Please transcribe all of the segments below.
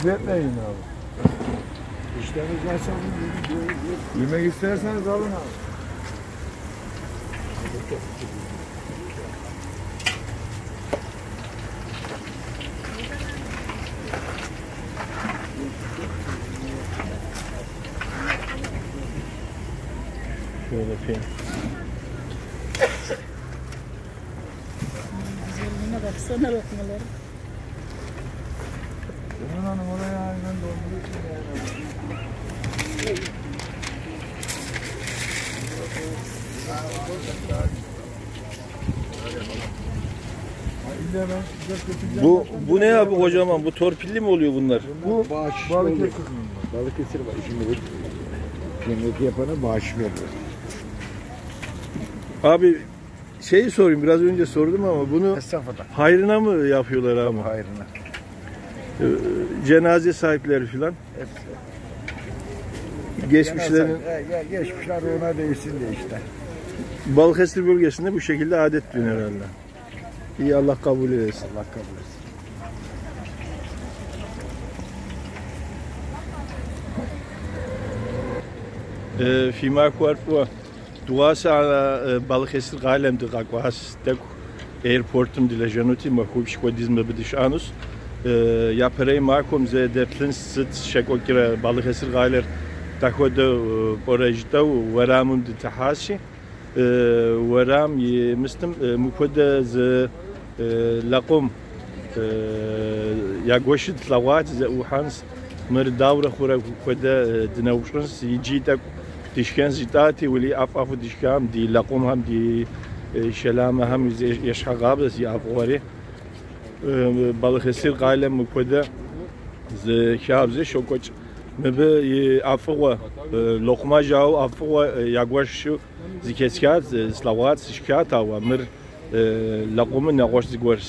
Bekletmeyin abi. İşleriniz varsa alın. Yemek isterseniz alın abi. Şöyle yapayım. Güzelliğine baksana lokmaların. Cemil Hanım oraya aynen donduruyorsun yani. Ha, İlla ben size götüreceğim. Bu ne abi kocaman? Bu torpilli mi oluyor bunlar? Bu Bağış Balıkesir oluyor. bunlar. Balıkesir var. Şimdi bu cemiyeti yapana bağış veriyor. Abi şeyi sorayım biraz önce sordum ama bunu Estağfurullah. hayrına mı yapıyorlar abi? Hayrına. Cenaze sahipleri filan. Hepsi. Geçmişlerin Ya, geçmişler ona değsin de işte. Balıkesir bölgesinde bu şekilde adet diyor herhalde. İyi Allah kabul eylesin. Allah kabul etsin. في ماكوار дугъуасэ Балыкъесыр къалэм дыкъэкӏуащ тӏэкӏу аэропортым дылэжьэнути, махуипщӏ хуэдиз мыбы дыщыӏэнущ. Япэрей махуэм зэ деплъынщ сыт щекӏуэкӏрэ Балыкъесыр къалэр дахуэдэу пӏэрэ жытӏэу уэрамым дытехьащи, уэрам и мыстым мыпхуэдэ зы лэкъум ягуэшу тлъэгъуат, зэӏухьэнщ. Мыр даурэ хъурэ хуэдэ дынэупщӏынщ, иджы тӏэкӏу дышхэнщ жытӏати, уэли ӏэфӏ-ӏэфӏу дышхам, ди лэкъумхэм, ди шэламэхэм ещхьэкъабзэщ и ӏэфӏыгъуэри. Балыкъесыр къалэм мыпхуэдэ зы хабзэ щокӏуэкӏ. Мыбы и ӏэфӏыгъуэ, локъумэ жаӏэу ӏэфӏыгъуэ ягуэшу зыхэсхат, слъэгъуат, сышхат, ауэ мыр лэкъумыр нэгъуэщӏ зыгуэрщ.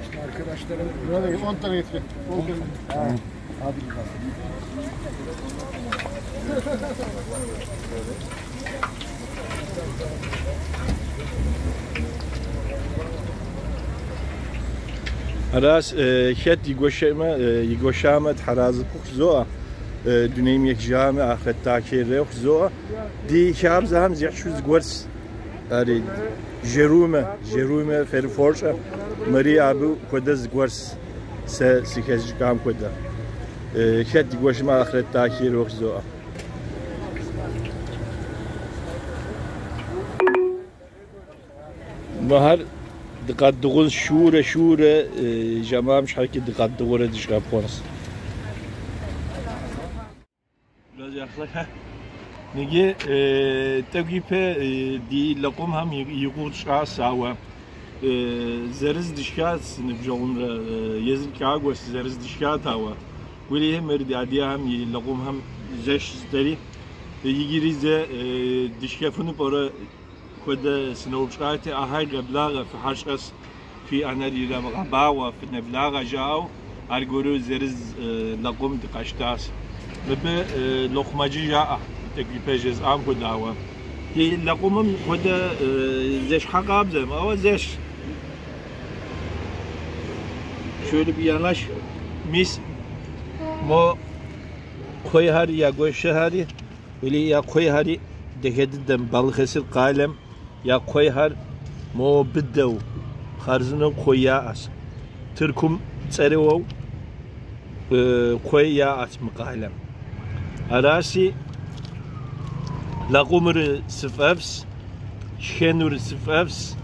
İşte arkadaşlarım Böyle 10 tane getir. 10 tane. Hadi bakalım. Аращ хэт игуэшэмэ, игуэшамэ Тхьэразэ жызоӏэ, дунейм ехыжамэ ахърэт дахэ ирехъу жызоӏэ. Ди хабзэхэм зехьшу зыгуэрщ. Ари жерумэ, жерумэ ферфорщӏэ, мыри абы хуэдэ зыгуэрщ сэ сыхэзыщӏыкӏам хуэдэ. Хэт игуэшмэ ахърэт дахэ ирехъу жызоӏэ. Мыхэр дыкъэдыгъун шурэ шурэ жэмам щхьэкӏэ дыкъэдыгъурэ дыщӏэпхъуэнщ. Biraz yaklaş. Неге тӏэкӏу ипэ ди лэкъумхэм и гугъу тщӏащ, ауэ зэрыз дышхащ ныбжьэгъумрэ езыр кӏагуэщ зэрыз дышхат, ауэ уэлэхьи мыр ди адыгэхэм и лэкъумхэм зэш здэри иджыри зэ дышхэфыну пӏэрэ хуэдэ сыноупщӏати, ахэр къеблагъэ, фыхьэщӏэс, фи ӏэнэр ирамыгъэбауэ, фынеблагъэ жаӏэу аргуэру зэрыз лэкъум дыкъэщтащ. Мыбы локъумэджы жаӏэ, тӏэкӏу ипэ жесӏам хуэдэ, ауэ ди лэкъумым хуэдэ зэшхьэ къабзэм, ауэ зэш. Şöyle bir yanaş. Mis мо кхъуейхэр ягуэшэхэри, или я кхъуейхэри дахэ дыдэм Балыкъесыр къалэм я кхъуейхэр мо быдэу хъарзынэу кхъуей яӏэщ. Тыркум цӏэрыӏуэу кхъуей яӏэщ мы къалэм. Аращи лэкъумыр сыфӏэфӏщ, шхэнур сыфӏэфӏщ,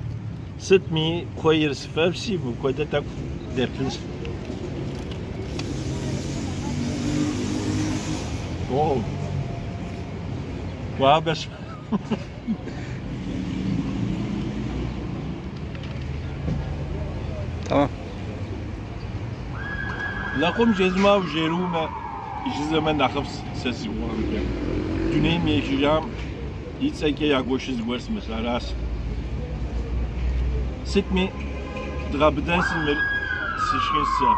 сытми кхъуейр сыфӏэфӏщи, мыпхуэдэ тӏэкӏу деплъынщ. Wow. Хуабэщ. Tamam. Лэкъум жезмэу жерумэ жызэмэ нэхъыфӏщ сэ си гугъэмкӏэ. Дунейм ехыжам и цӏэкӏэ ягуэшу зыгуэрщ мис аращ. Сытми дгъэбыдэнщ мыр сышхын сэ.